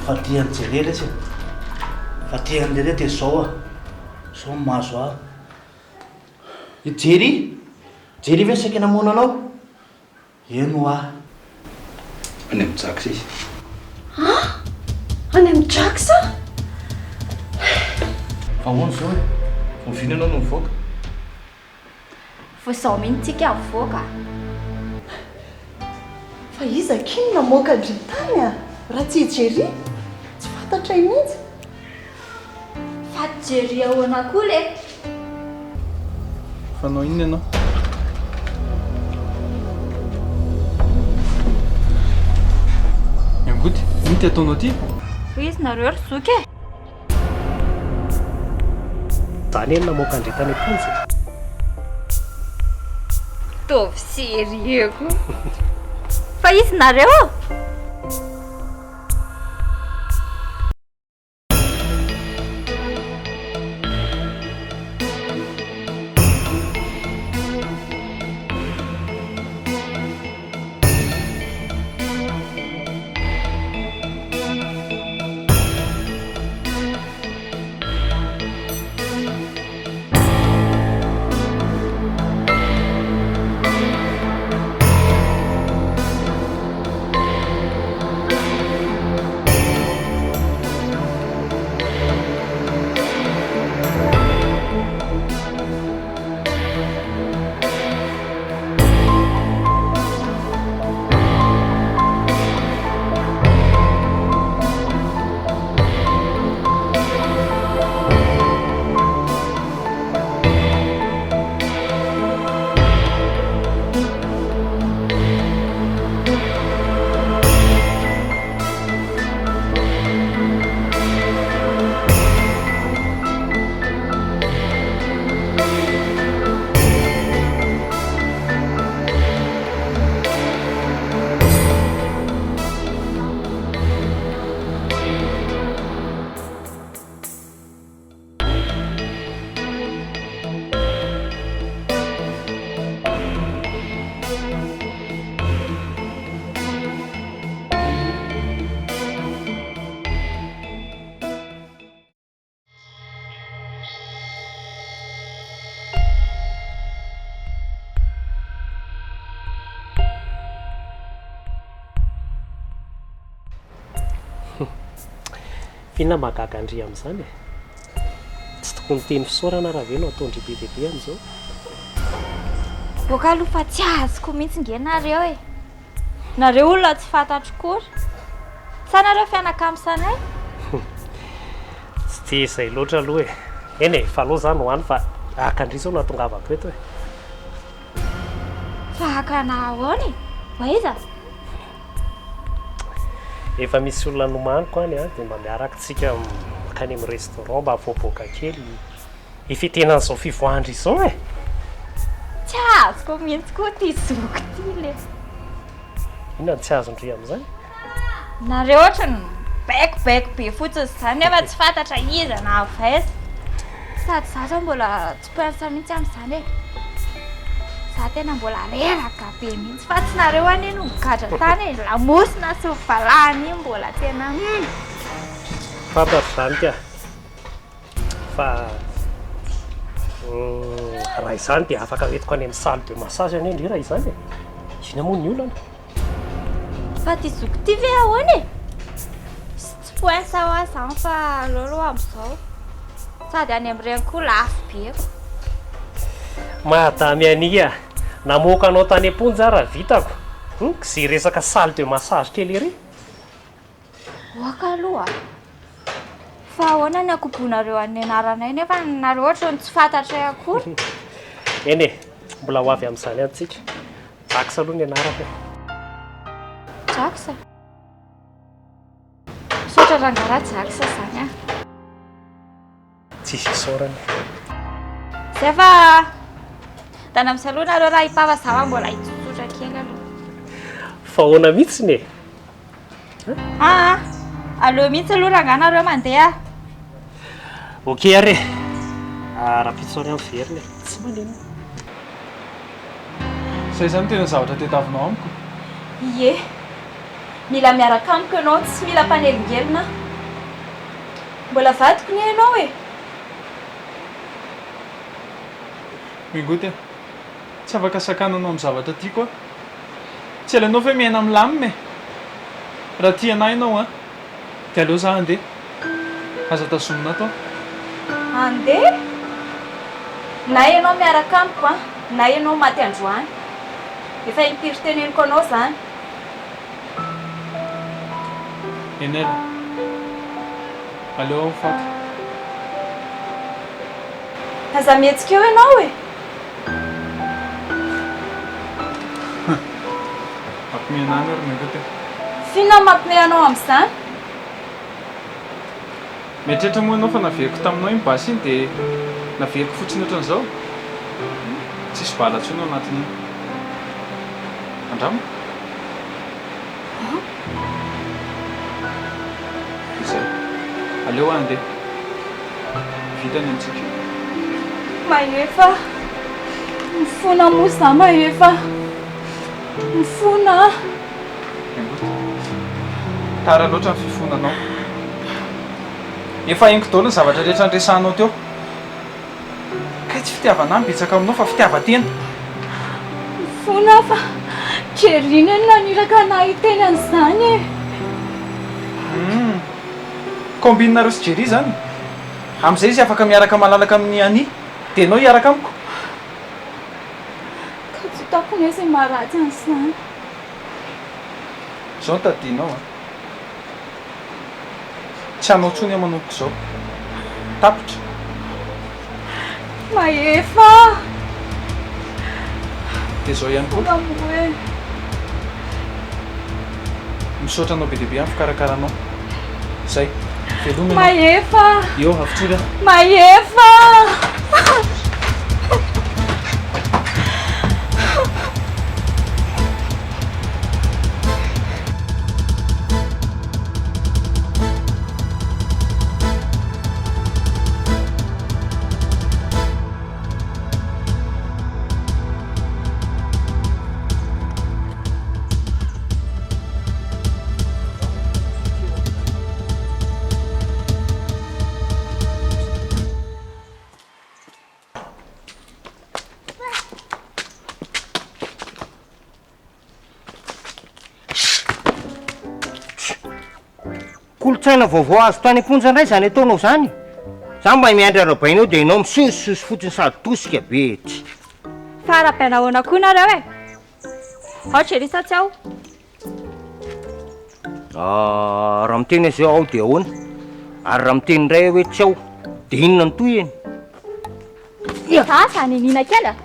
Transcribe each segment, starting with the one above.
Mifadiha an'i Jerry lesy e. Mifadiha an'i Lery dia izao ah. Izao no mahazo ahy. I Jerry? Jerry ve saika namono anao? Eny hoa. Any amin'i Jax izy. An? Any amin'i Jax? Fa ahoana izao e? Oviana ianao no mivoaka? Vao izao mihitsy tsika mivoaka. Fa iza akia no namoaka an-dry tany a? Raha tsy i Jerry? Tsy fantatray mihitsy. Fa Jerry ahoana koa le? Fanao inona ianao? Miangoty, inona ity ataonao ity? Hoy izy nareo ry zoky e! Za anie no namoaka an-dry tany am-ponja e! Mitovy sérieux koa. Fa izy nareo? F'inona mahagaga an-dry amin'izany e? Tsy tokony teny fisaorana ary ve no ataon-dry be dia be amin'izao? Boka aloha fa tsy azoko mihitsy nge nareo e! Nareo olona tsy fantatro kory. Sa nareo fianakamisanay? Tsy dia izay loatra aloha e. Eny e, fa aleo za no any fa haka an-dry izao no hahatongavako eto e. Fa haka anah ahoana e? Ho aiza? Efa misy olona nomaniko any an, dia mba miaraka tsika mankany amin'ny restaurant mba havoaboaka kely hifetena an'izao fivoahan-dry izao e! Tsy azoko mihitsy koa ity zoky ity le. Inona no tsy azon-dry amin'izany? Nareo ohatran'ny mibaikobaiko be fotsiny izany nefa tsy fantatra iza na avy aiza. Sady za zao mbola tsy pince mihitsy amin'izany e. Za tena mbola reraka be mihitsy fa tsy nareo anie no nigadra tany e. Lamosina sy ny valahana iny mbola tena hum. Fantatro izany ka. Fa raha izany dia afaka hoentiko any amin'ny salle de massage anie ndry raha izany e. Inona moa ny olana? Fa ty zoky ty ve ahoana e? Tsy poinsa hoa zany fa aleo aloha amin'izao. Sady any amin'ireny koa lafo be ko. Madame Annie a! Namoaka anao tany am-ponja aho raha vitako. Hum, k'izay resaka salle de massage kely ery. Oaka aloha a! Fa ahoana ny hakobonareo an'ny anaranay nefa nareo ohatran'ny tsy fantatray akory. Eny e, mbola ho avy amin'izany ihany tsika. Jax aloha ny anarako e. Jax? Misaotra rangahy raha Jax izany a. Tsisy isaorana. Zay fa ndana misaloha nareo raha hipava za fa mbola hitsotsotra kely aloha. Fa ahoana mihitsiny e? Aa, aleo mihitsy aloha rangahy nareo mandeha. Ok ary e. Rahampitso ary aho miverina e. Tsy maninona. Zay zany tena zavatra tediavinao amiko? Ie. Mila miaraka amiko ianao, tsy mila mpanelingelina aho. Mbola vadiko ne ianao e! Mingoty a! Tsy afaka sakananao amin'ny zavatra tiako aho. Tsy aleonao ve miaina milamina e? Raha tia anah ianao an, dia aleo za handeha. Aza tazomina ato aho. Handeha? Na ianao miaraka amiko an, na ianao maty androany. Efa impiry teneniko anao izany. Eny ary. Aleo aho ho faty. Aza mihetsika eo ianao e! Mampime anah anie ry Mingoty e. F'inona no mampime anao amin'izany? Mieritreritra moa ianao fa naveriko taminao iny basy iny dia naveriko fotsiny ohatran'izao? Tsisy bala intsony ao anatin'iny. Andramo. Izay. Aleo aho handeha. Vita ny antsika. Mahefa. Mifona moa za Mahefa. Mifona aho. Tara loatra ny fifonanao. Efa henoko daholo ny zavatra rehetra niresahanao teo. Kay tsy fitiavana ahy no betsaka aminao fa fitiavan-tena. Mifona aho fa Jerry anie no naniraka anah hiteny an'izany e. Humm. Combine-nareo sy Jerry izany? Amin'izay izy afaka miaraka malalaka amin'i Annie, dia ianao hiaraka amiko? Ka tsy hitako anie izay maharatsy an'izany. Izao no tadidinao an. Tsy hanao intsony aho manomboka izao. Tapitra. Mahefa a! Dia izao ihany koa. Misaotra anao be dia be amin'ny fikarakaranao. Izay. Veloma ianao. Mahefa a! Eo, avotsory aho. Mahefa a! Kolontsaina vaovao azo tany am-ponja indray izany ataonao izany? Za mba miandry arabaina eo dia ianao misosososo fotsiny sady tosika be etsy. Fa arabaina ahoana koa nareo e? Ao Jerry sa tsy ao? Ah, raha miteny aho izao ao dia ahoana? Ary raha miteny indray aho hoe tsy ao dia inona no tohiny? Za za niniana kely a!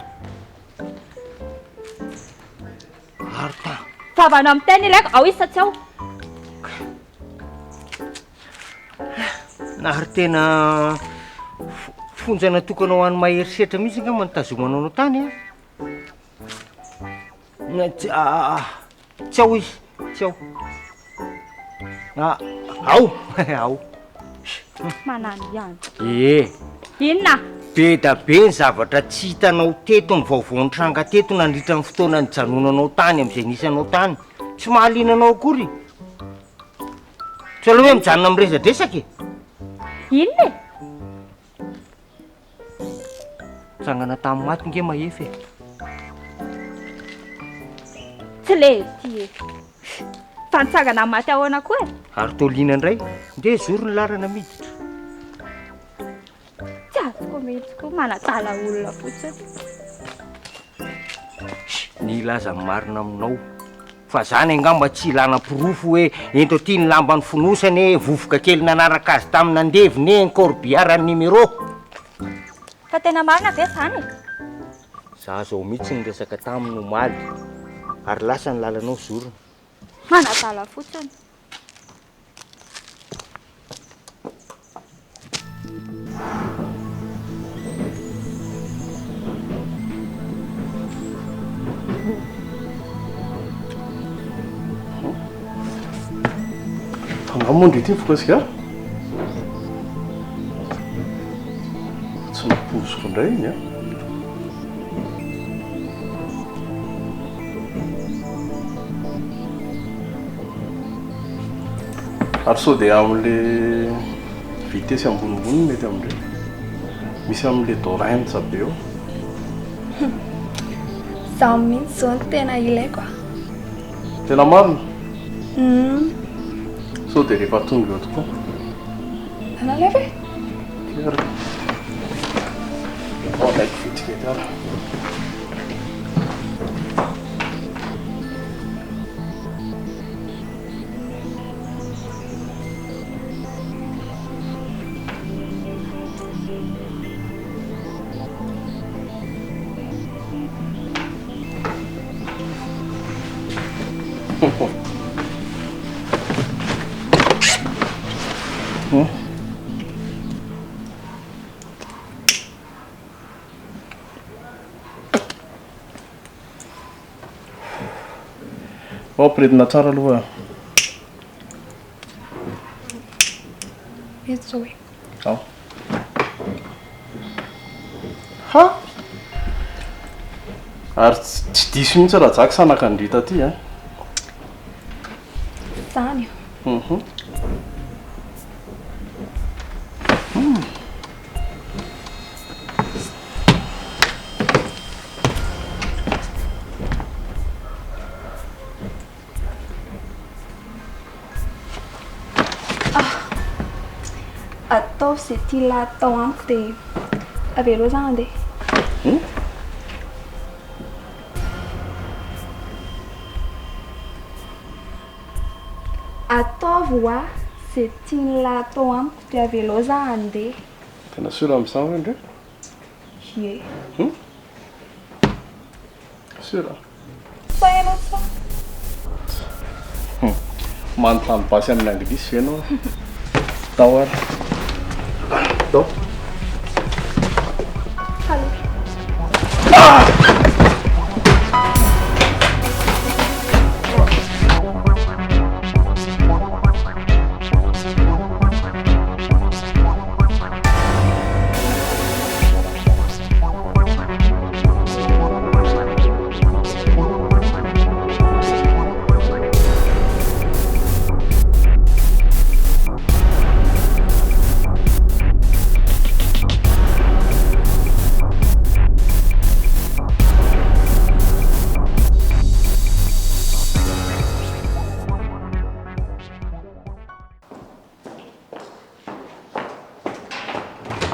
Ary ta. Vavanao miteny ilaiko, ao izy sa tsy ao? Ary tena fonja natokana ho an'ny mahery setra mihitsy angamba ny tazomanao anao tany a. Na tsy ah, tsy ao izy, tsy ao. Ah, ao, ao. Manano ihany. Ee. Inona? Be da be ny zavatra tsy hitanao teto, ny vaovao nitranga teto nandritra ny fotoana nijanonanao tany amin'izay nisy anao tany. Tsy mahaliana anao akory. Tsy aleo hoe mijanona miresadresaka e. Inona e? Tsangana tamin'ny maty nge Mahefa e. Tsy le ity e. Fa nitsangana maty ahoana koa e? Ary toa liana indray. Ndeha zoro ny larana miditra. Tsy azoko mihitsy koa manadala olona fotsiny. Ny hilaza ny marina aminao. Fa zany angamba tsy ilana porofo hoe ento aty ny lamba nifonosany e, vovoka kely nanaraka azy tamin'ny nandeviny e, ny corbillard ny numéro. Fa tena marina ve zany e? Za zao mihitsy niresaka taminy omaly ary lasa ny lalanao zorony. Manadala fotsiny. Fa nga moa ndry ity mifoka sigara? Tsy nampoiziko indray iny an! Ary sao dia amin'le vitesse ambonimbony no mety amin'ireny. Misy amin'le Dorentz be eo. Izaho mihitsy izao no tena ilaiko a. Tena marina? Hum. Sao dia rehefa tonga eo tokoa. Nanalefa e? Kera. Ao alaiko vetivety ary. Ampirehetina tsara aloha. Mety zao e. Ao. Ha! Ary tsy diso mihitsy Rajak sanak'Andria taty a. Zany. Mhm. Ataovy izay tian'lah atao amiko dia avelao za handeha. Hmm? Ataovy hoa izay tian'lah atao amiko dia avelao za handeha. Tena sûr amin'izany ve ndry? Ie. Hmm? Sûr a? Sa ianao tsy fa? Hum. Manontany basy amin'ny anglisy ve ianao? Tao ary. Tao. Salut.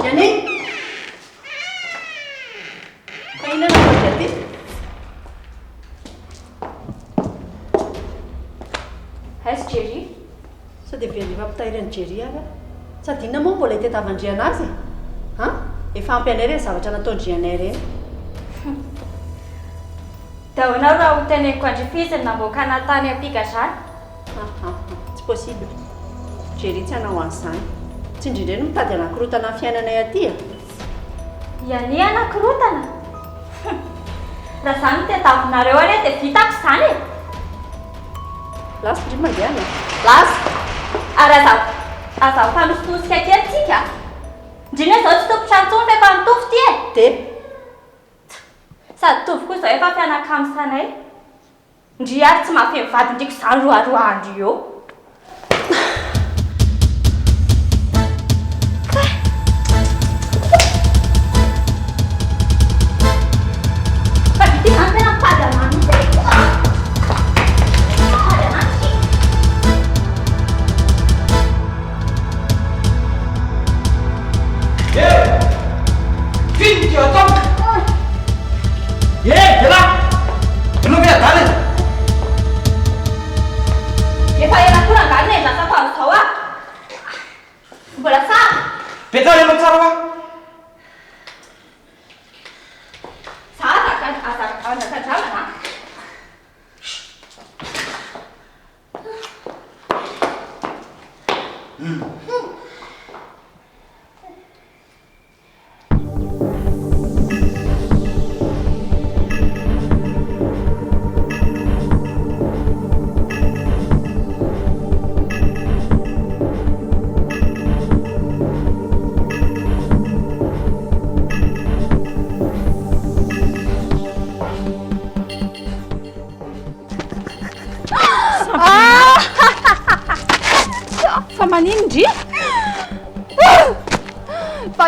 Yannick! Fa inona no ataon'i aty? Aiza Jerry? Sao dia very mampitahiry an'i Jerry ary aho. Sady inona moa no mbola itadiavan-dry an'azy e? An? Efa ampy anay ireny zavatra nataon-dry anay ireny. Dia ahoana raha ho teneniko an-dry Fizy ny namoaka anà tany am-pigadrana? Aa tsy possible. Jerry tsy hanao an'izany. Tsy indrindra no mitady hanakorotana ny fiainanay aty a! Iania hanakorotana? Hum! Raha izany no tadiavinareo anie dia vitako izany e! Lasa ndry mandehana e! Lasa! Ary aza aza mifanositosika kely tsika a! Ndry ne izao tsy tompon-trano intsony fa efa mitovy ity e! Dia. Sady tovy koa izao efa fianakamisanay. Ndry ary tsy mahafehy ny vadin-driko izany roaroahan-dry eo. Fa vita izany tena mitady anah mihitsy e. Mitady anah tsy. Eh! Fino ty ataoko! Eh, Bella! Ianao ve adala e? Efa ela koa rangahy no niandrasako an'izao ah! Mbola tsara? Petraho ianao tsara hoa! Za aza aza andrakandrana ah!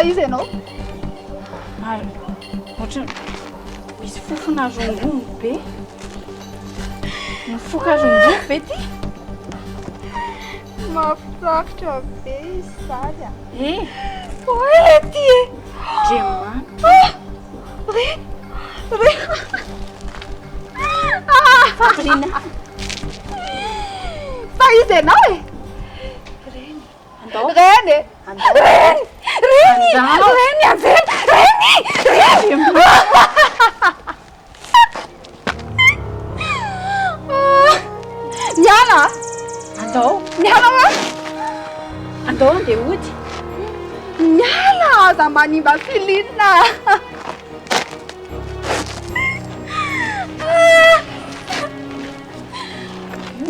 Fa iza ianao? Ary ohatran'ny misy fofona rongony be. Mifoka rongony ve ty? Mahafinaritra be izy izany a. Eh. Oay ty e. Andriamanitra. Ah! Reny. Reny. Ah! Fabriana. Fa iza ianao e? Reny. Andao. Reny e. Andao. Reny. Reny. Andao. Reny avela. Reny. Reny. Miala. Andao. Miala hoa. Andao andeha hody. Miala aza manimba filinina.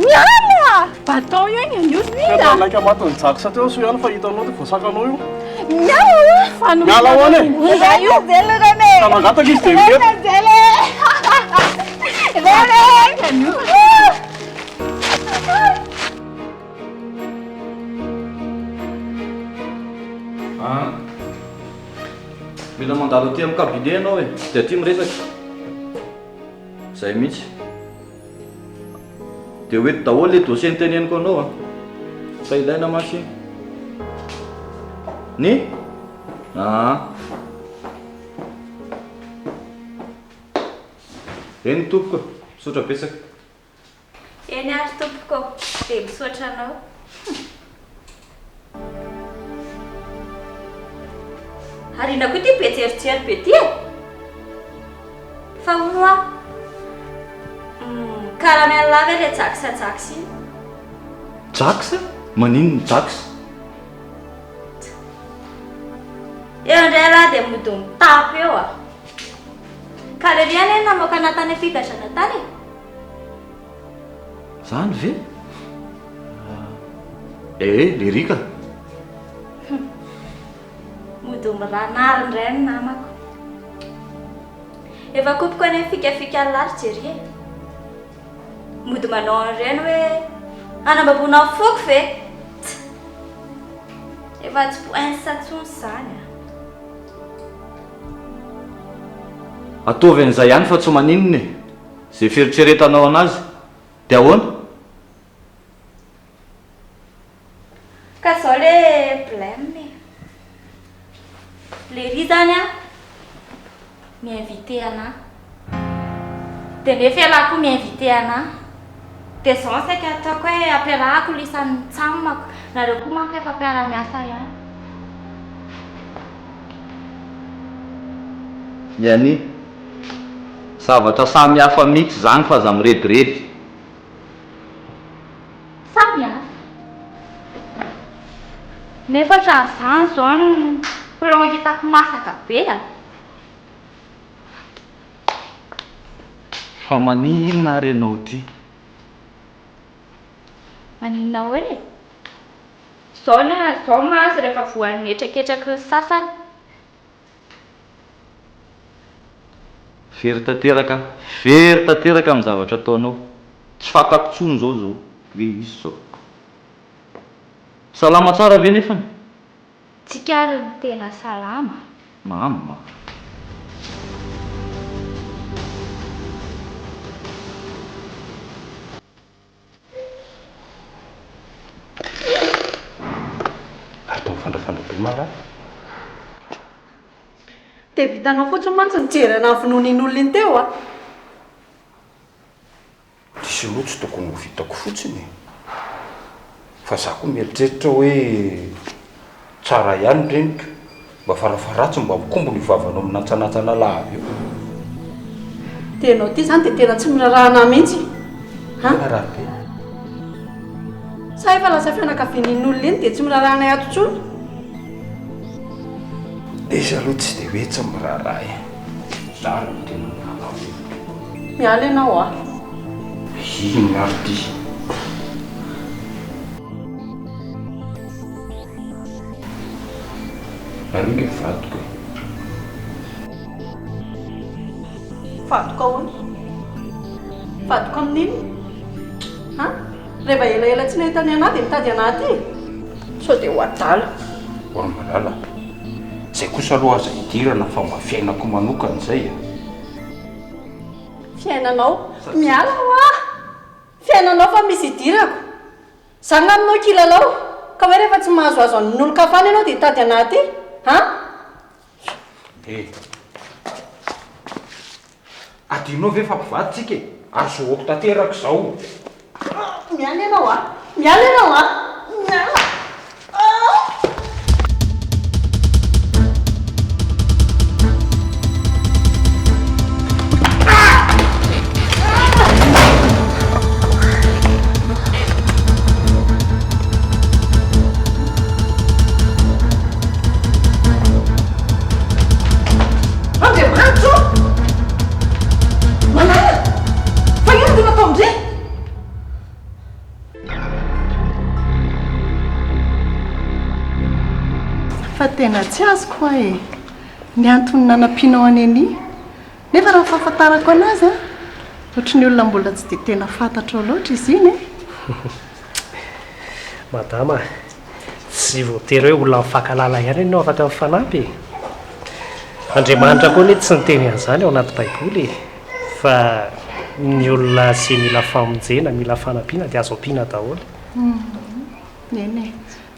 Miala! Bâton io iny anio Tena laika matin'i Jax teo soa ihany fa hitanao dia voasakanao io. Miala hoa! Miala hoa anie! Reny io velona Reny e! Ka mangataka izy dia mety. Reny Angela e! Reny e! Ah. Mila mandalo aty amin'ny cabinet ianao e, dia aty miresaka. Zay mihitsy. Dia ho eto daholo ilay dossier niteneniko anao a. Fa ilaina mantsy iny. Ny? Aa. Eny tompoko, misaotra betsaka. Eny ary tompoko ô, dia misaotra anao. Ary inona koa ity be jerijery be ity e? Fa hono hoa, caramel ve ilay Jax Jax iny? Jax? Maninona Jax? Eo indray ialahy dia mody mitapy eo a! Ka lery anie no namoaka anah tany am-pigadrana tany e! Zany ve? Eh, lery ka! Hum. Mody miranary indray ny namako. Efa kopiko anie ny fikafikan'lah ry Jerry e! Mody manao an'ireny hoe hanambaboana ny foko ve? Tsa! Efa tsy poince intsony izany a! Ataovy an'izay ihany fa tsy maninona e! Izay fieritreretanao an'azy dia ahoana? Ka zao le blem e! Lery zany an mi-inviter anah de nefa ialahy koa mi-inviter anah de zao no saika ataoko hoe ampiarahako lisany mitsamako, nareo koa manko efa mpiara-miasa ihany. Miania. Zavatra samy hafa mihitsy izany fa aza mirediredy. Samy hafa. Nefa ohatran'izany izao ny plan hitako masaka be a! Fa maninona ary ianao ity? Maninona ahoana e? Izao na izao mantsy rehefa voan'ny hetraketraky ny sasany. Very tanteraka aho, very tanteraka amin'ny zavatra ataonao. Tsy fantako intsony izao izao hoe iza izao. Salama tsara ve nefany? Tsika ary no tena salama. Mama. Ary toa mifandrafandra be malala. Dia vitanao fotsiny mantsy nijery anà vonoin'iny olona iny teo a! Diso aloha tsy tokony ho vitako fotsiny e! Fa za koa mieritreritra hoe tsara ihany ny reniko, mba farafaharatsiny mba mikombona io vavanao minantsanantsana lava io. Dia ianao ity izany dia tena tsy miraharaha anà mihitsy an! Tena raha be. Sa efa lasa fianakavian'iny olona iny dia tsy miraharaha anay ato intsony? Izy aloha tsy dia hoe tsy miraharaha e! Za aloha no tena miraharaha be. Miala ianao a! Inona ary ity? Nareo nge vadiko e! Vadiko ahoana? Vadiko amin'inona? An? Rehefa elaela tsy nahita ny anah dia mitady anah aty e! Sao dia ho adala. Ry malala a! Izay kosa aloha aza idirana fa mba fiainako manokana izay e. Fiainanao? Miala hoa! Fiainanao fa misy idirako. Za nga aminao kilalao? Ka hoe rehefa tsy mahazoazo an'olon-kafa any ianao dia hitady anah aty? An? Eh. Adinonao ve fa mpivady tsika e? Ary zohoko tanteraka izao. Miala ianao a! Miala ianao a! Miala! Andriamanitra ô! Malala! Fa inona no nataon-dry? Fa tena tsy azoko hoa e! Ny antony nanampianao an'i Anie. Nefa raha ny fahafantarako anazy an, ohatry ny olona mbola tsy dia tena fantatrao loatra izy iny e! Madama a, tsy voatery hoe olona mifankahalala ihany anie no afaka mifanampy e! Andriamanitra koa anie tsy niteny an'izany ao anaty baiboly e! Fa ny olona izay mila famonjena, mila fanampiana dia azo ampiana daholo. Eny e!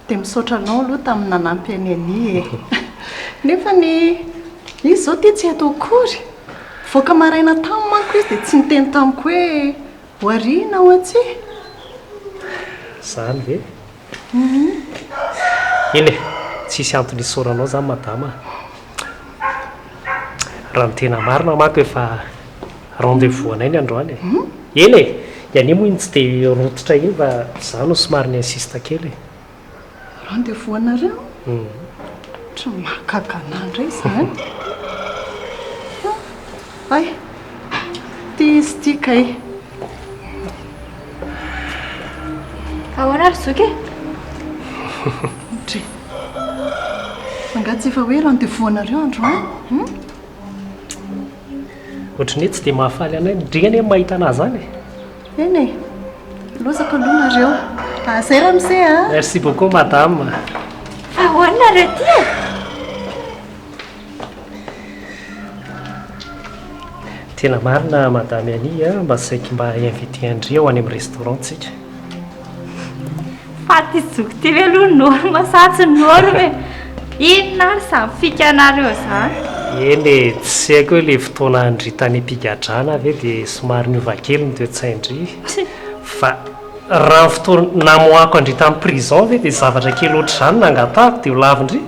Dia misaotra anao aloha tamin'ny nanampy an'i Annie e! Nefa ny izy izao ity tsy eto akory. Nivoaka maraina tany manko izy dia tsy niteny tamiko hoe ho ary na ho atsy. Izany ve? Eny e, tsisy antony hisaoranao izany madama a! Raha ny tena marina manko efa rendez-vous anay ny androany e! Eny e! I Anie moa iny tsy dia rototra iny fa izaho no somary ni-insiste kely e! Rendez-vous anareo? Ohatran'ny mahagaga anah indray izany. Hay! Ity izy ity kay. Ahoana ry zoky e? Ndry. Angaha tsy efa hoe rendez-vous anareo androany? Hum? Ohatran'ny hoe tsy dia mahafaly anay. Ndry anie mahita an'azy any e. Eny e. Lozako aloha nareo. Ah, zay ramose a. Merci beaucoup madame. Fa ahoana nareo ty e? Tena marina madame Annie a, mba saiky mba hi-inviter an-dry ao any amin'ny restaurant tsika. Fa ty zoky ty ve aloha norme sa tsy norme e? Inona ary izany fikanareo izany? Eny e, tsy haiko hoe le fotoana an-dry tany am-pigadrana ve dia somary niova kely ny toe-tsain-dry fa raha ny fotoana namoahako an-dry tany prison ve dia zavatra kely ohatr'izany no nangatahako dia ho lavin-dry?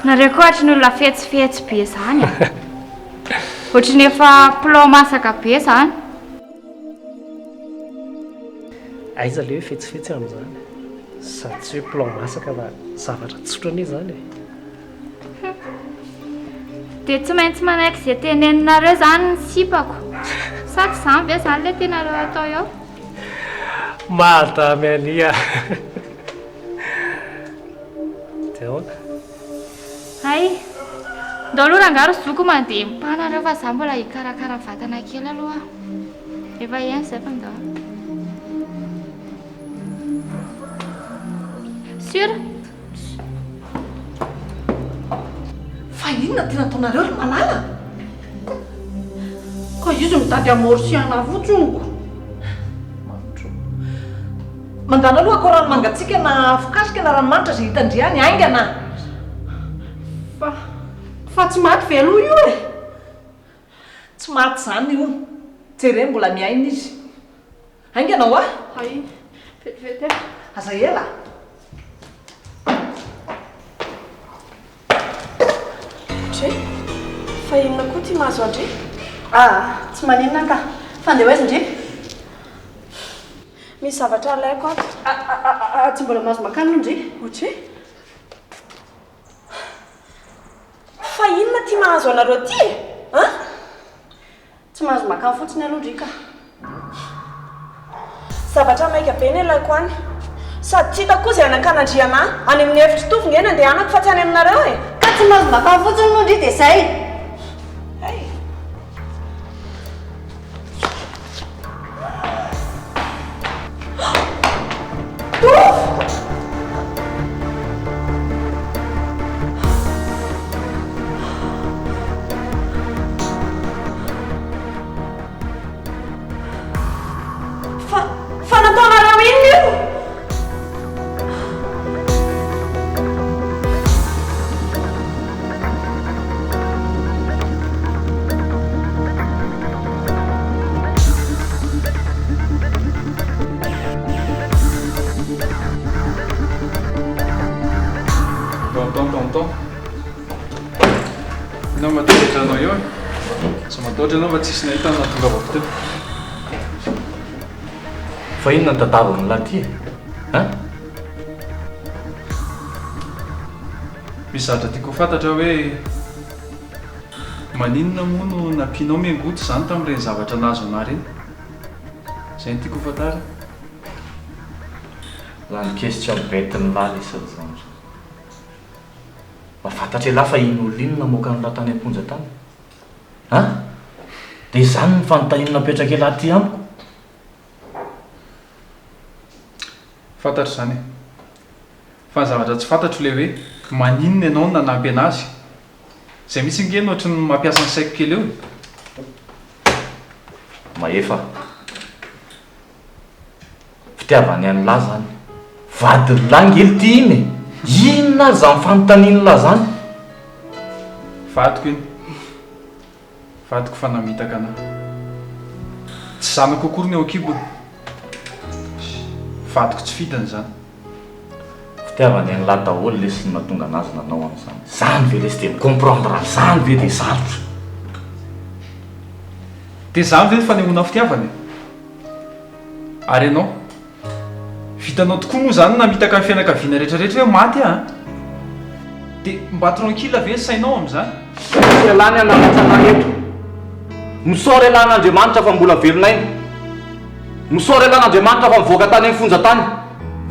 Nareo koa ohatry ny olona fetsifetsy be izany e! Ohatry ny efa plan masaka be izany. Aiza le hoe fetsifetsy amin'izany? Sady tsy hoe plan masaka fa zavatra tsotra anie izany e! Dia tsy maintsy manaiky izay teneninareo izany ny sipako. Sa tsy izany ve izany ilay tianareo atao eo? Madame Annie a! Dia ahoana? Hay! Ndao aloha rangahy ry zoky mandeha mipana nareo fa za mbola hikarakara vatana kely aloha. Efa ela izay fa ndao. Sûr? Fa inona ty nataonareo ry Malala? Ka izy mitady hamorcer anah fotsiny ko. Mandàna aloha akao rano mangatsiaka na afokasika na ranomanitra izay hitan-dry any, haingana! Fa, fa tsy maty ve aloha io e? Tsy maty izany io, jereo mbola miaina izy. Haingana hoa! Hay, vetivety e! Aza ela! Ndry, fa inona koa ity mahazo an-dry? Ah, tsy maninona ka. Fa andeha ho aiza ndry? Misy zavatra alaiko ato. Ah, ah, ah, ah, tsy mbola mahazo makany aloha ndry. Ohatry. Fa inona ity mahazo anareo ity e? An? Tsy mahazo makany fotsiny aloha ndry ka. Zavatra maika be ny alaiko any. Sady tsy hitako koa izay hanakanandry anah. Any amin'ny hevitr'i Tovo nge no andehanako fa tsy any aminareo e! Ka tsy mahazo makany fotsiny moa ndry dia izay. Hay. Tovo! tonton. Inona no mahatezitra anao eo e? Tsy matahotra ianao fa tsisy nahita ny nahatongavako teo. Fa inona no tadiavin'lah ty e? Hein? Misy zavatra tiako ho fantatra hoe maninona moa no nampianao Miangoty izany tamin'ireny zavatra nahazo anah ireny? Izay no tiako ho fantarina. Lany question bête n'lah lesy ry zandry. Mba fantatr'elah fa iny olona iny no namoaka an'lah tany am-ponja tany? An? Dia izany ny fanontaniana napetrak'elah aty amiko? Fantatro izany e. Fa ny zavatra tsy fantatro ilay hoe maninona ianao no nanampy anazy? Izay mihitsy ange no ohatry ny mampiasa ny saiko kely eo e. Mahefa. Fitiavany an'lah zany. Vadin'lah nge lty iny e! Inona ary zany fanontanian'lah zany? Vadiko iny. Vadiko fa namitaka anah. Tsy zanako akory ny ao an-kibony. Vadiko tsy fidiny izany. Fitiavany an'lah daholo lesy no nahatonga anazy nanao an'izany. Zany ve lesy dia mi-comprendre an'izany ve dia sarotra. Dia izany ve ny fanehoana fitiavana e? Ary ianao? Vitanao tokoa moa izany ny namitaka ny fianakaviana rehetra rehetra hoe maty aho an! Dia mba tranquille ve ny sainao amin'izany? Tsy ialahy ny hananatra anah eto. Misaora ialahy an'Andriamanitra fa mbola velon'aina. Misaora ialahy an'Andriamanitra fa nivoaka tany amin'ny fonja tany.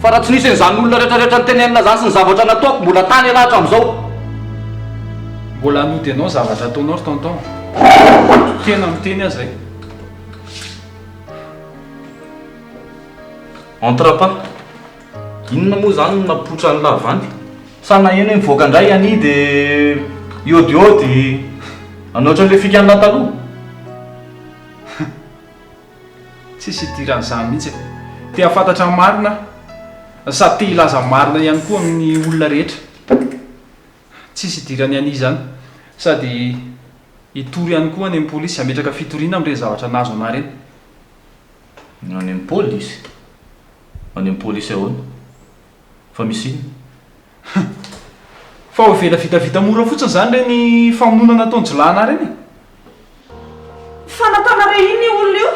Fa raha tsy nisy an'izany olona rehetra rehetra nitenenina izany sy ny zavatra nataoko, mbola tany ialahy hatramin'izao. Mbola hanody anao ny zavatra ataonao ry tonton. Tena miteny aho izay. Entre pas. Inona moa izany no napoitra an'i Lavanty? Sa naheno hoe mivoaka indray Annie dia hiodiody hanao ohatran'ilay fikan'lah taloha? Tsisy idiran'izany mihitsy e. Te hahafantatra ny marina aho sady te hilaza ny marina ihany koa amin'ny olona rehetra. Tsisy idiran'i Annie izany. Sady hitory ihany koa any amin'ny polisy, hametraka fitoriana amin'ireny zavatra nahazo anah ireny. Any amin'ny polisy? Any amin'ny polisy ahoana? Fa misy inona? Hum. Fa ho avela vitavita mora fotsiny izany ireny famonoana nataon-jiolahy anah ireny e? Fa nataonareo inona io olona io?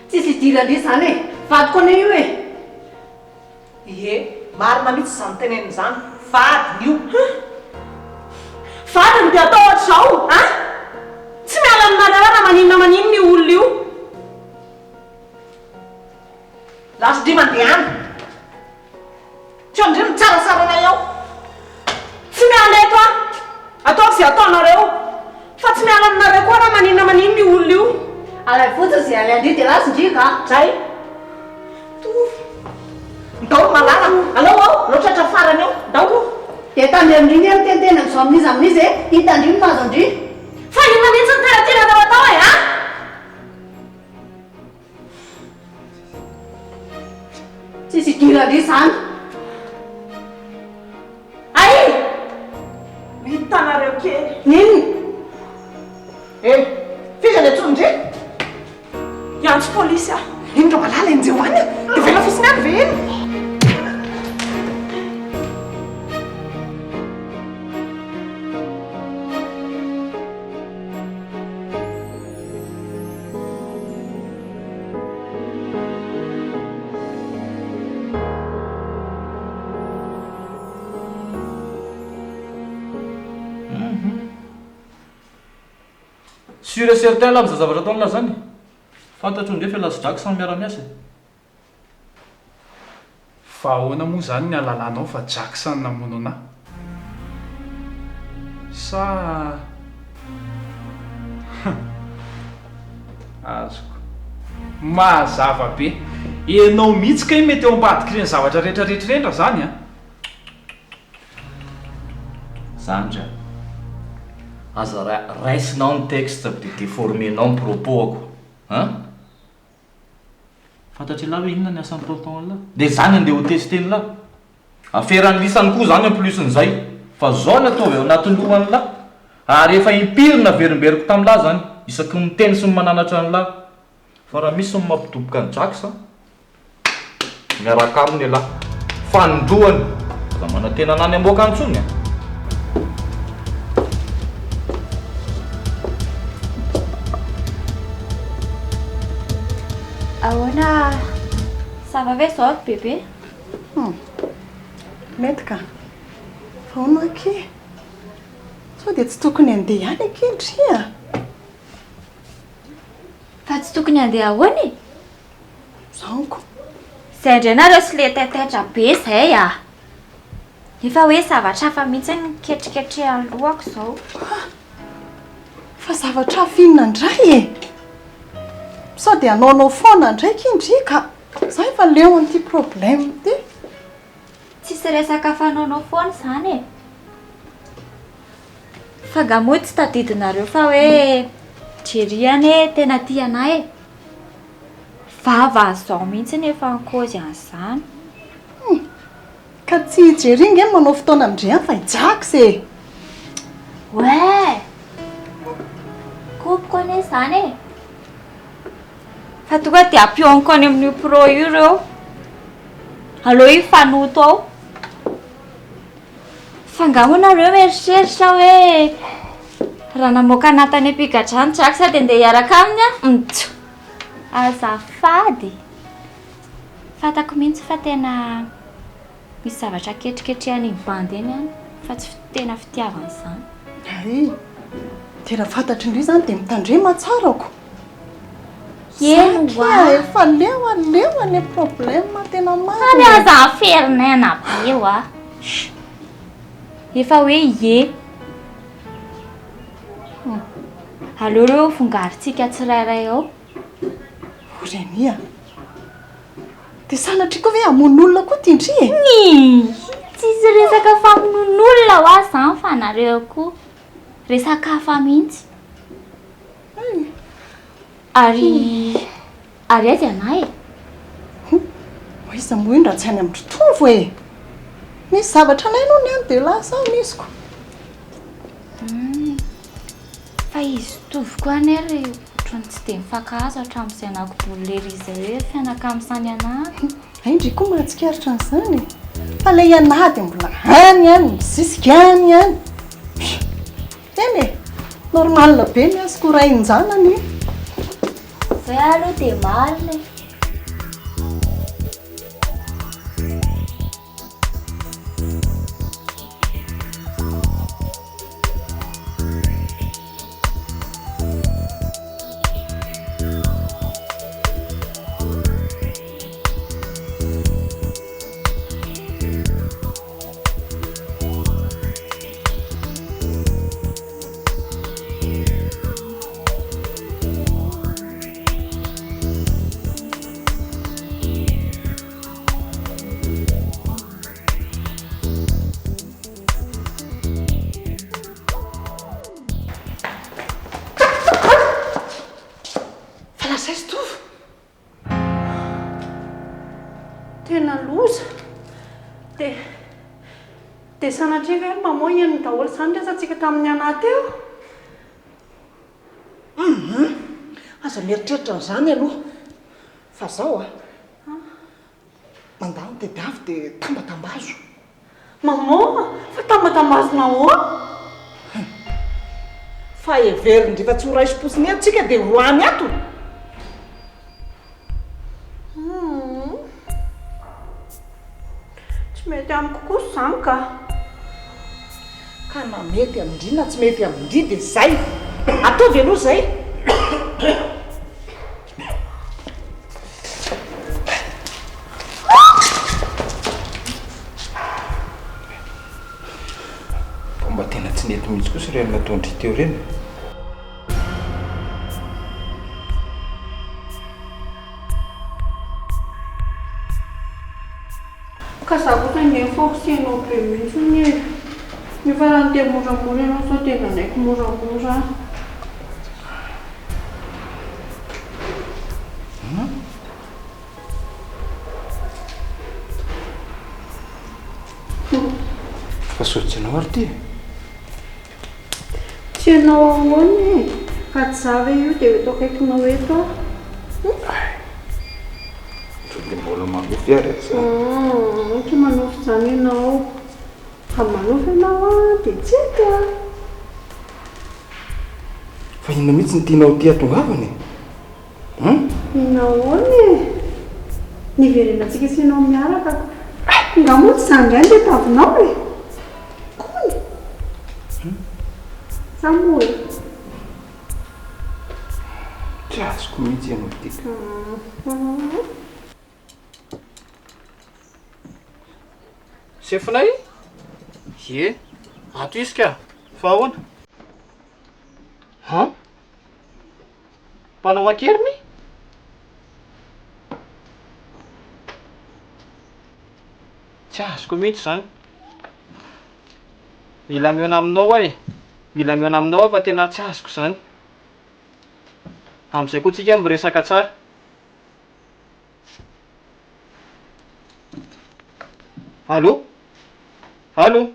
Tsisy idiran-dry izany e! Vadiko anie io e! Ie, marina mihitsy izany teneniny izany, vadiny io. Huh! Vadiny dia atao ohatr'izao an! Tsy miala aminareo aho na maninona maninona io olona io. Lasa ndry mandehana. Tsy eo ndry mitsarasara anay ao. Tsy miala eto aho. Ataovy izay ataonareo. Fa tsy miala aminareo koa na maninona maninona io olona io. Alaivo fotsiny izay alain-dry dia lasa ndry ka. Zay. Tovo. Ndao ry malala. Alao ao. Alao tratra farany ao. Ndao. Dia tandremo ndry anie miteniteny an'izao amin'iza amin'iza e. Hita ndry ny mahazo an-dry. Fa inona mihitsy no tena tianareo atao e? An? Tsisy idiran-dry izany. Ay! Hitanareo kely. Inona? Eh! F'iza ny antsoin-dry? Hiantso polisy aho. Iny Ramalala enjeho any a! Dia vela fotsiny any ve iny? Sûr et certain lah amin'izay zavatra ataony lah zany e! Fantatro ndray fa elah sy Jack samy miara-miasa e! Fa ahoana moa izany ny ahalalanao fa Jackson namono anah? Sa Hum. Azoko. Mazava be. Ianao mihitsy kay mety ao ambadik'ireny zavatra rehetra rehetra ireny raha izany an! Zandry a! Aza raisinao ny texte dia deformer-nao ny propos-ako an! Fantatr'ialahy hoe inona ny asan'ny tonton an'lah? Dia zany andeha ho tester-n'lah? Aferan'ny lisany koa zany en plus-n'izay. Fa zao ny ataovy ao anaty lohan'lah. Ary efa impiry naverimberiko tamin'lah zany, isaky ny miteny sy ny mananatra an'lah. Fa raha misy ny mampidoboka an'i Jax an, miaraka aminy ialahy. Fanindroany! Aza manantena anah ny hamoaka intsony a! Ahoana? Ça va ve izao ry bébé? Hum. Mety ka. Fa hono akia? Sao dia tsy tokony handeha ihany akia ndry a? Fa tsy tokony handeha ahoana e? Zanko. Zay indray nareo sy le taitaitra be zay a! Efa hoe zavatra hafa mihitsy no ketriketrehan'ny lohako izao. Ha! Fa zavatra hafa inona indray e? Sao dia hanaonao foana indray ki ndry ka! Za efa leo an'ity problème ity. Tsisy resaka fanaonao foana izany e! Fa nga moa tsy tadidinareo fa hoe Jerry anie tena tia anah e! Vava zao mihitsy no efa nikaozy an'izany. Hum! Ka tsy i Jerry nge no manao fotoana amin-dry any fa i Jax e! Ouais! Kopiko anie izany e! Fa tonga dia ampioniko any amin'io pro io ireo. Aleo hifanoto ao. Fa angaha moa nareo mieritreritra hoe raha namoaka anah tany am-pigadrana Jax dia ndeha hiaraka aminy aho? Mtso! Azafady! Fantako mihitsy fa tena misy zavatra ketriketrehan'iny bandy iny any fa tsy tena fitiavana izany. Hay! Dia raha fantatry ndry izany dia mitandrema tsara ko! Eny hoa! Efa leo a, leo an'ilay problème tena marina. Ary aza aferinaina be hoa! Chut! Efa hoe ie. Aleo ireo fongarintsika tsirairay ao. O Reny a! Dia sanatria koa ve hamono olona koa ity ndry e? Ny! Tsisy resaka famonoan'olona hoa izany fa nareo koa. Resaka hafa mihitsy. Ary ary aiza ianah e? Hum, aiza moa iny raha tsy any amin-dry Tovo e? Nisy zavatra alaina hono any dia lasa any izy ko. Hum, fa izy Tovo koa anie ry ohatran'ny tsy dia mifankahazo hatramin'izay nakoboly lery izay hoe fianakamisany anah. Hay ndry koa mahatsikaritra an'izany e! Fa ilay ianah dia mbola any ihany, misisika any ihany. Eny e! Normal be ny azy ko rain-janany e! Zay aloha dia marina e! Fa lasa aiza Tovo? Tena loza! Dia dia sanatria ve ry maman henony daholo izany resatsika tamin'ny anah teo? Hum! Aza mieritreritra an'izany aloha fa zao a! Mandany tediavo dia tambatambazo. Maman, fa tambatambazona ahoana? Hum. Fa heverin-dry fa tsy ho raisim-potsiny eto tsika dia ho any ato? Hum. Tsy mety amiko kosa izany ka. Ka na mety amin-dry na tsy mety amin-dry dia izay. Ataovy aloha izay. Fa mba tena tsy nety mihitsy kosa ireny nataon-dry teo ireny. Ka za kosa ange mi-forcer-nao be mihitsy e. Nefa raha niteny moramora ianao sao dia nanaiky moramora aho. Fa sao tsy ianao ary ity e? Tsy ianao ahoana e? Raha tsy za ve io dia ho eto akaikinao eto aho. Sao dia mbola manofy ary aho izany. Tsy manofy izany ianao. Raha manova ianao an, dia tsy eto an. Fa inona mihitsy no tianao aty hatongavana e? Hum? Nahoana e? Niverenantsika sy ianao miaraka ko. Nga moa tsy izany indray no tadiavinao e? Kony? Sa moa e? Tsy azoko mihitsy ianao ity ka. Sefonay? Ie, ato izy ka. Fa ahoana? Han? Mpanao an-keriny? Tsy azoko mihitsy izany. Mila mihaona aminao aho e. Mila mihaona aminao aho fa tena tsy azoko izany. Amin'izay koa tsika miresaka tsara. Allô? Allô?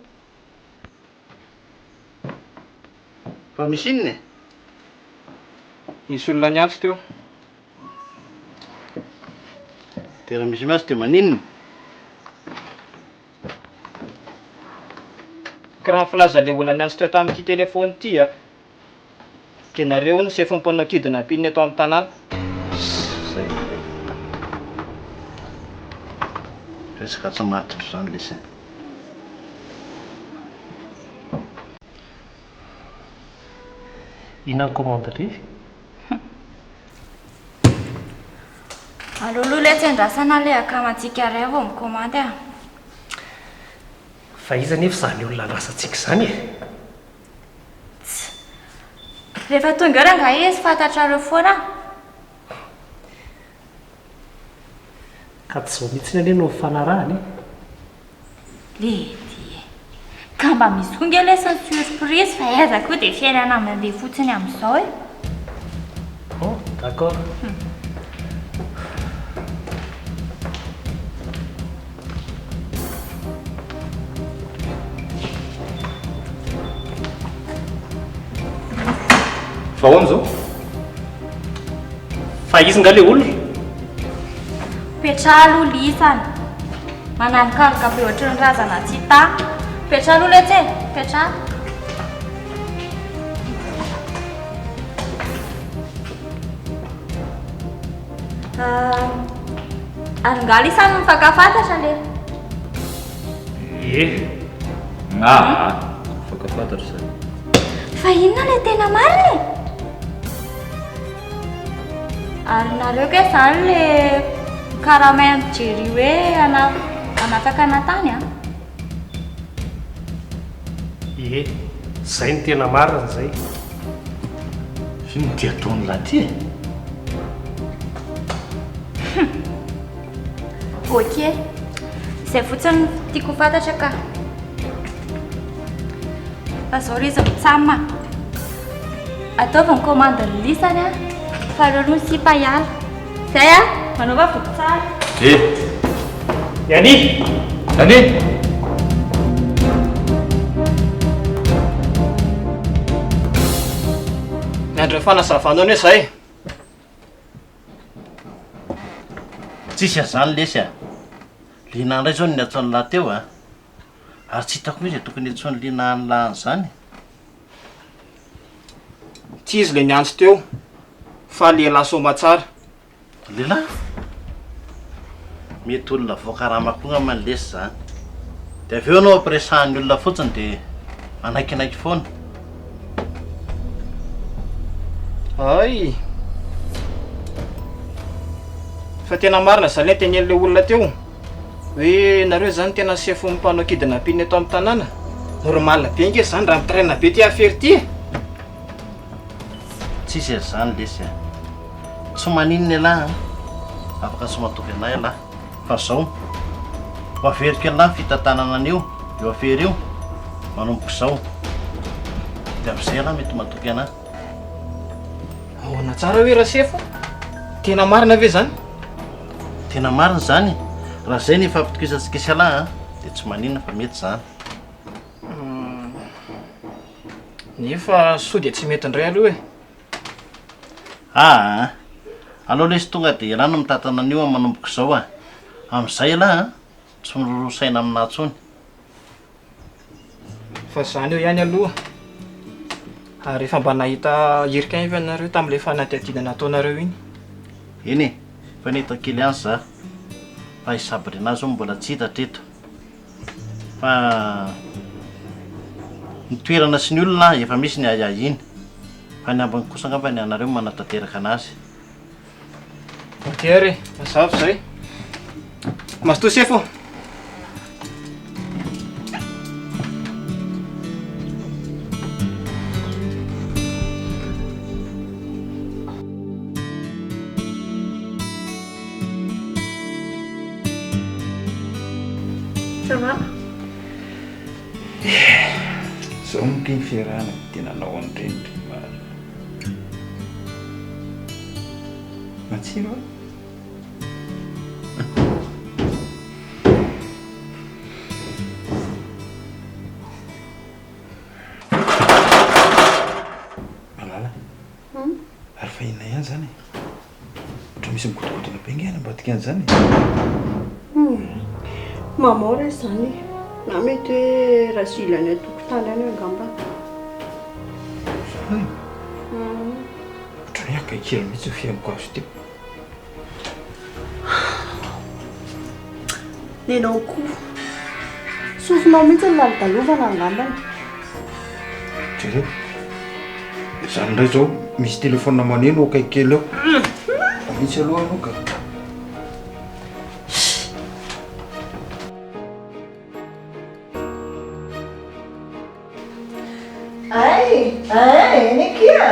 Fa misy inona e? Nisy olona niantso teo. Dia raha misy miantso dia maninona? Ka raha ny filazan'ilay olona niantso teo tamin'ity telefaonina ity a, dia nareo hono sefon'ny mpanao kidnapping eto amin'ny tanàna. Zay indray. Resaka tsy matotra izany lesy a. Inona ny commande ry? Aleo aloha letsy andrasana ilay akamantsika iray vao mikomandy a. Fa iza anefa izany olona andrasantsika izany e? Tss. Rehefa tonga eo rangahy izy fantatrareo foana. Ka tsy izao mihitsy anie no nifanarahana e. Lety e. Ka mba misy koa nge lesy ny surprise fa aiza koa dia fiainana mandeha fotsiny amin'izao e. Bon, d'accord. Fa ahoana izao? Fa izy nga le olona? Petraha aloha lisany. Manalokaloka be ohatry ny razana tsy hita. Petraha aloha letsy e! Petraha. Ary nga lisany mifankafantatra le? Ie. Aa, mifankafantatra izany. Fa inona le tena marina e? Ary nareo kay zany le mikaramain'i Jerry hoe hanafaka anà tany an? Ie, zay no tena marina zay. Inona ity ataon'lah ty e? Hum. Ok. Izay fotsiny no tiako ho fantatra ka. Fa zao ry izy mitsam a. Ataovy ny commande ny lisany a. Fa aleo aloha ny sipa hiala. Zay a. Manaova voky tsara. Eh. Yani! Yani! Miandry ny fanazavanao anie zay. Tsisy an'izany lesy a! Lina indray zao no niantso an'lah teo a! Ary tsy hitako mihitsy izay tokony hiantsoan'i Lina an'lah an'izany. Tsy izy le niantso teo fa lehilahy soamatsara. Lehilahy? Mety olona voakarama koa angambany lesy zany. Dia avy eo ianao ampiresahan'ny olona fotsiny dia manaikinaiky foana. Hay! Fa tena marina izany ilay tenenin'ilay olona teo hoe nareo izany tena sefon'ny mpanao kidnapping eto amin'ny tanàna. Normal be ange izany raha mitraina be ity affaire ity e! Tsisy an'izany lesy a! Tsy maninona ialahy an! Afaka tsy matoky anay ialahy fa zao, ho averiko ialahy ny fitantanana an'io, io afera io, manomboka izao. Dia amin'izay ialahy mety matoky anah. Ahoana tsara hoe Rasefo? Tena marina ve izany? Tena marina izany e! Raha izay no ifampitokisantsika sy ialahy an, dia tsy maninona fa mety izany. Nefa soa dia tsy mety indray aloha e! Aa! Aleo lesy tonga dia ialahy no mitantana an'io an manomboka izao a! Amin'izay ialahy an, tsy miroroa saina aminà intsony. Efa izany eo ihany aloha. Ary efa mba nahita hirika ihany ve ianareo tamin'ilay fanadihadiana nataonareo iny? Eny e, efa nahita kely ihany za. Fa i Sabrina zao mbola tsy hita hatreto. Fa ny toerana sy ny olona efa misy ny ahiahiana. Fa ny ambiny kosa angamba ny anareo no manatanteraka anazy. Ok ary e, mazava izay. Mazotoa sefo ô. Ça va? Zao no teny fiarahana dia nanao an'ireny ry Mara. Matsiro an! Malala, ary fa inona ihany izany e? Ohatran'ny misy migodogodona be ange any ambadika any izany e! Hum, maman re izany e! Na mety hoe Razily any an-tokotany any angamba. Izany? Ohatran'ny hoe akaiky kely mihitsy ny fihainoko azy teo. Nenao koa. Sofinao mihitsy ny lalodalovana angambany. Jereo. Izany indray izao misy telefaonina maneno eo akaiky kely eo. Mihitsy aloha aloha ka. Ay! Ay! Eny akia!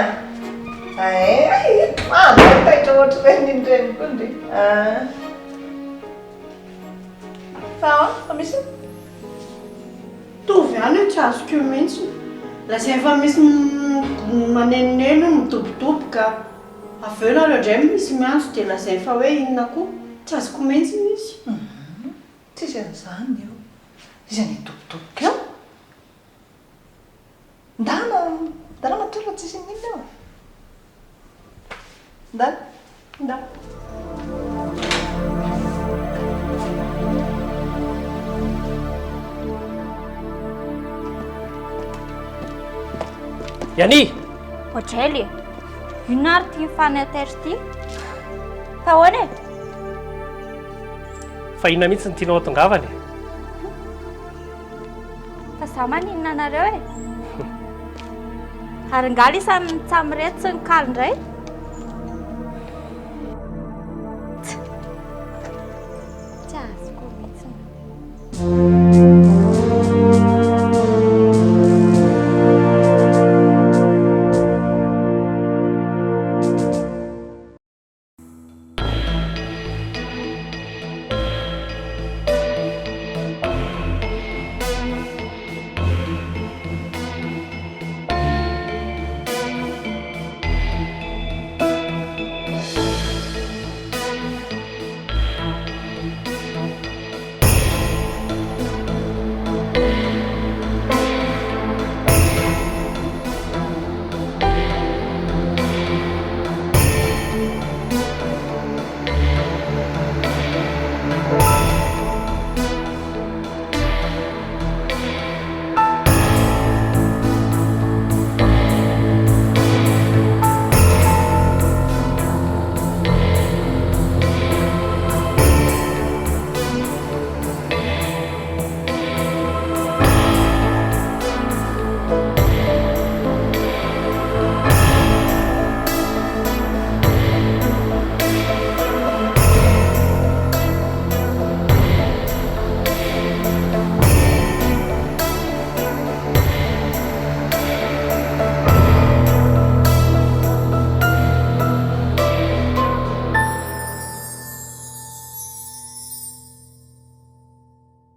Ay! Ah, taitaitra ohatr'ireny iny ireny koa ndry. Ah. Fa ahoana? Fa misy? Mitovy ihany io tsy azoko io mihitsy. Lazainy fa misy manenoneno midobodoboka. Avy eo nareo indray misy miantso dia lazainy fa hoe inona koa. Tsy azoko mihitsy izy. Tsisy an'izany eo. Iza no hidobodoboka eo? Ndana, ndana matory fa tsisy n'inona eo. Ndana, ndana. Yani! Ohatr'ela e! Inona ary ity mifanatera ity? Fa ahoana e? Fa inona mihitsy no tianao hatongavana e? Fa za maninona anareo e? Ary nga lisa mitsamireto sy nikalo indray? Tsy azoko mihitsy.